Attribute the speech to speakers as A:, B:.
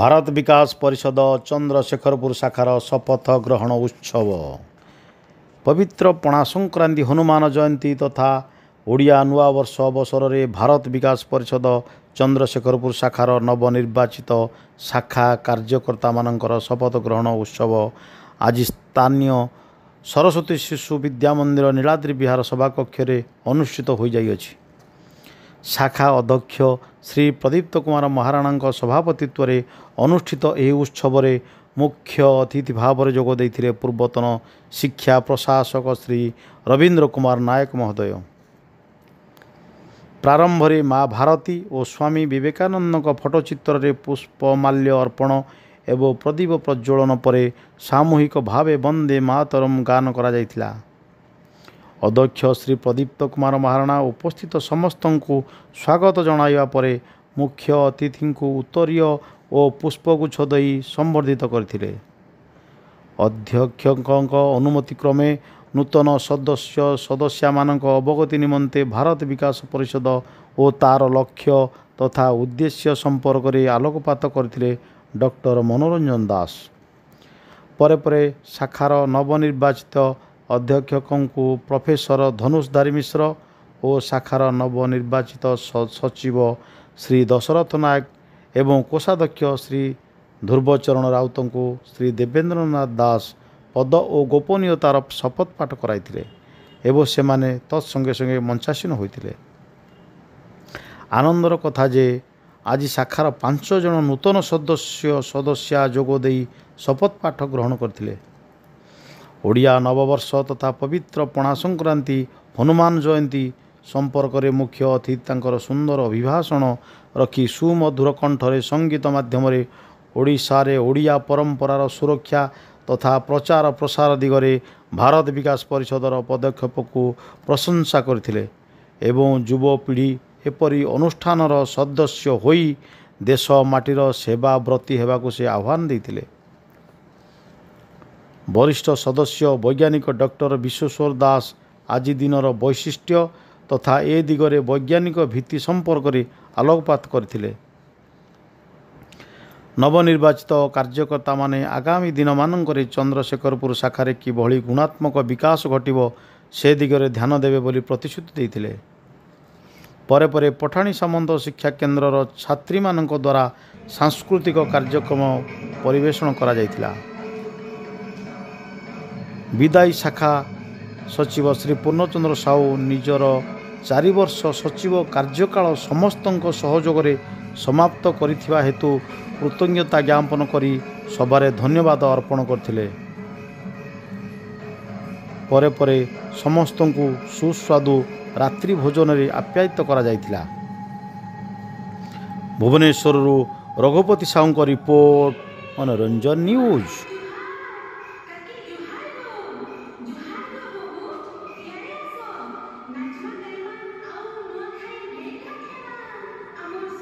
A: ଭାରତ ବିକାଶ ପରିଷଦ ଚନ୍ଦ୍ରଶେଖରପୁର ଶାଖାର ଶପଥ ଗ୍ରହଣ ଉତ୍ସବ। ପବିତ୍ର ପଣା ସଂକ୍ରାନ୍ତି, ହନୁମାନ ଜୟନ୍ତୀ ତଥା ଓଡ଼ିଆ ନୂଆବର୍ଷ ଅବସରରେ ଭାରତ ବିକାଶ ପରିଷଦ ଚନ୍ଦ୍ରଶେଖରପୁର ଶାଖାର ନବନିର୍ବାଚିତ ଶାଖା କାର୍ଯ୍ୟକର୍ତ୍ତାମାନଙ୍କର ଶପଥ ଗ୍ରହଣ ଉତ୍ସବ ଆଜି ସ୍ଥାନୀୟ ସରସ୍ୱତୀ ଶିଶୁ ବିଦ୍ୟା ମନ୍ଦିର, ନୀଳାଦ୍ରି ବିହାର ସଭାକକ୍ଷରେ ଅନୁଷ୍ଠିତ ହୋଇଯାଇଅଛି। ଶାଖା ଅଧ୍ୟକ୍ଷ ଶ୍ରୀ ପ୍ରଦୀପ୍ତ କୁମାର ମହାରଣାଙ୍କ ସଭାପତିତ୍ୱରେ ଅନୁଷ୍ଠିତ ଏହି ଉତ୍ସବରେ ମୁଖ୍ୟ ଅତିଥି ଭାବରେ ଯୋଗ ଦେଇଥିଲେ ପୂର୍ବତନ ଶିକ୍ଷା ପ୍ରଶାସକ ଶ୍ରୀ ରବୀନ୍ଦ୍ର କୁମାର ନାୟକ ମହୋଦୟ। ପ୍ରାରମ୍ଭରେ ମା ଭାରତୀ ଓ ସ୍ୱାମୀ ବିବେକାନନ୍ଦଙ୍କ ଫଟୋଚିତ୍ରରେ ପୁଷ୍ପମାଲ୍ୟ ଅର୍ପଣ ଏବଂ ପ୍ରଦୀପ ପ୍ରଜ୍ୱଳନ ପରେ ସାମୂହିକ ଭାବେ ବନ୍ଦେ ମାତରମ୍ ଗାନ କରାଯାଇଥିଲା। ଅଧ୍ୟକ୍ଷ ଶ୍ରୀ ପ୍ରଦୀପ୍ତ କୁମାର ମହାରଣା ଉପସ୍ଥିତ ସମସ୍ତଙ୍କୁ ସ୍ୱାଗତ ଜଣାଇବା ପରେ ମୁଖ୍ୟ ଅତିଥିଙ୍କୁ ଉତ୍ତରୀୟ ଓ ପୁଷ୍ପଗୁଚ୍ଛ ଦେଇ ସମ୍ବର୍ଦ୍ଧିତ କରିଥିଲେ। ଅଧ୍ୟକ୍ଷଙ୍କ ଅନୁମତି କ୍ରମେ ନୂତନ ସଦସ୍ୟ ସଦସ୍ୟାମାନଙ୍କ ଅବଗତି ନିମନ୍ତେ ଭାରତ ବିକାଶ ପରିଷଦ ଓ ତା'ର ଲକ୍ଷ୍ୟ ତଥା ଉଦ୍ଦେଶ୍ୟ ସମ୍ପର୍କରେ ଆଲୋକପାତ କରିଥିଲେ ଡକ୍ଟର ମନୋରଞ୍ଜନ ଦାସ। ପରେ ପରେ ଶାଖାର ନବନିର୍ବାଚିତ ଅଧ୍ୟକ୍ଷଙ୍କୁ ପ୍ରଫେସର ଧନୁଷଧାରୀ ମିଶ୍ର ଓ ଶାଖାର ନବନିର୍ବାଚିତ ସଚିବ ଶ୍ରୀ ଦଶରଥ ନାୟକ ଏବଂ କୋଷାଧ୍ୟକ୍ଷ ଶ୍ରୀ ଧ୍ରୁବଚରଣ ରାଉତଙ୍କୁ ଶ୍ରୀ ଦେବେନ୍ଦ୍ରନାଥ ଦାସ ପଦ ଓ ଗୋପନୀୟତାର ଶପଥ ପାଠ କରାଇଥିଲେ ଏବଂ ସେମାନେ ତତ୍ସଙ୍ଗେ ସଙ୍ଗେ ମଞ୍ଚାସୀନ ହୋଇଥିଲେ। ଆନନ୍ଦର କଥା ଯେ ଆଜି ଶାଖାର 5 ଜଣ ନୂତନ ସଦସ୍ୟ ସଦସ୍ୟା ଯୋଗ ଦେଇ ଶପଥ ପାଠ ଗ୍ରହଣ କରିଥିଲେ। ଓଡ଼ିଆ ନବବର୍ଷ ତଥା ପବିତ୍ର ପଣା ସଂକ୍ରାନ୍ତି, ହନୁମାନ ଜୟନ୍ତୀ ସମ୍ପର୍କରେ ମୁଖ୍ୟ ଅତିଥି ତାଙ୍କର ସୁନ୍ଦର ଅଭିଭାଷଣ ରଖି ସୁମଧୁର କଣ୍ଠରେ ସଙ୍ଗୀତ ମାଧ୍ୟମରେ ଓଡ଼ିଶାରେ ଓଡ଼ିଆ ପରମ୍ପରାର ସୁରକ୍ଷା ତଥା ପ୍ରଚାର ପ୍ରସାର ଦିଗରେ ଭାରତ ବିକାଶ ପରିଷଦର ପଦକ୍ଷେପକୁ ପ୍ରଶଂସା କରିଥିଲେ ଏବଂ ଯୁବପିଢ଼ି ଏପରି ଅନୁଷ୍ଠାନର ସଦସ୍ୟ ହୋଇ ଦେଶ ମାଟିର ସେବା ବ୍ରତୀ ହେବାକୁ ସେ ଆହ୍ୱାନ ଦେଇଥିଲେ। ବରିଷ୍ଠ ସଦସ୍ୟ ବୈଜ୍ଞାନିକ ଡକ୍ଟର ବିଶ୍ୱେଶ୍ୱର ଦାସ ଆଜି ଦିନର ବୈଶିଷ୍ଟ୍ୟ ତଥା ଏ ଦିଗରେ ବୈଜ୍ଞାନିକ ଭିତ୍ତି ସମ୍ପର୍କରେ ଆଲୋକପାତ କରିଥିଲେ। ନବନିର୍ବାଚିତ କାର୍ଯ୍ୟକର୍ତ୍ତାମାନେ ଆଗାମୀ ଦିନମାନଙ୍କରେ ଚନ୍ଦ୍ରଶେଖରପୁର ଶାଖାରେ କିଭଳି ଗୁଣାତ୍ମକ ବିକାଶ ଘଟିବ ସେ ଦିଗରେ ଧ୍ୟାନ ଦେବେ ବୋଲି ପ୍ରତିଶ୍ରୁତି ଦେଇଥିଲେ। ପରେ ପରେ ପଠାଣି ସାମନ୍ତ ଶିକ୍ଷା କେନ୍ଦ୍ରର ଛାତ୍ରୀମାନଙ୍କ ଦ୍ୱାରା ସାଂସ୍କୃତିକ କାର୍ଯ୍ୟକ୍ରମ ପରିବେଷଣ କରାଯାଇଥିଲା। ବିଦାୟୀ ଶାଖା ସଚିବ ଶ୍ରୀ ପୂର୍ଣ୍ଣଚନ୍ଦ୍ର ସାହୁ ନିଜର 4 ବର୍ଷ ସଚିବ କାର୍ଯ୍ୟକାଳ ସମସ୍ତଙ୍କ ସହଯୋଗରେ ସମାପ୍ତ କରିଥିବା ହେତୁ କୃତଜ୍ଞତା ଜ୍ଞାପନ କରି ସଭାରେ ଧନ୍ୟବାଦ ଅର୍ପଣ କରିଥିଲେ। ପରେ ପରେ ସମସ୍ତଙ୍କୁ ସୁସ୍ୱାଦୁ ରାତ୍ରି ଭୋଜନରେ ଆପ୍ୟାୟିତ କରାଯାଇଥିଲା। ଭୁବନେଶ୍ୱରରୁ ରଘୁପତି ସାହୁଙ୍କ ରିପୋର୍ଟ, ମନୋରଞ୍ଜନ ନ୍ୟୁଜ୍।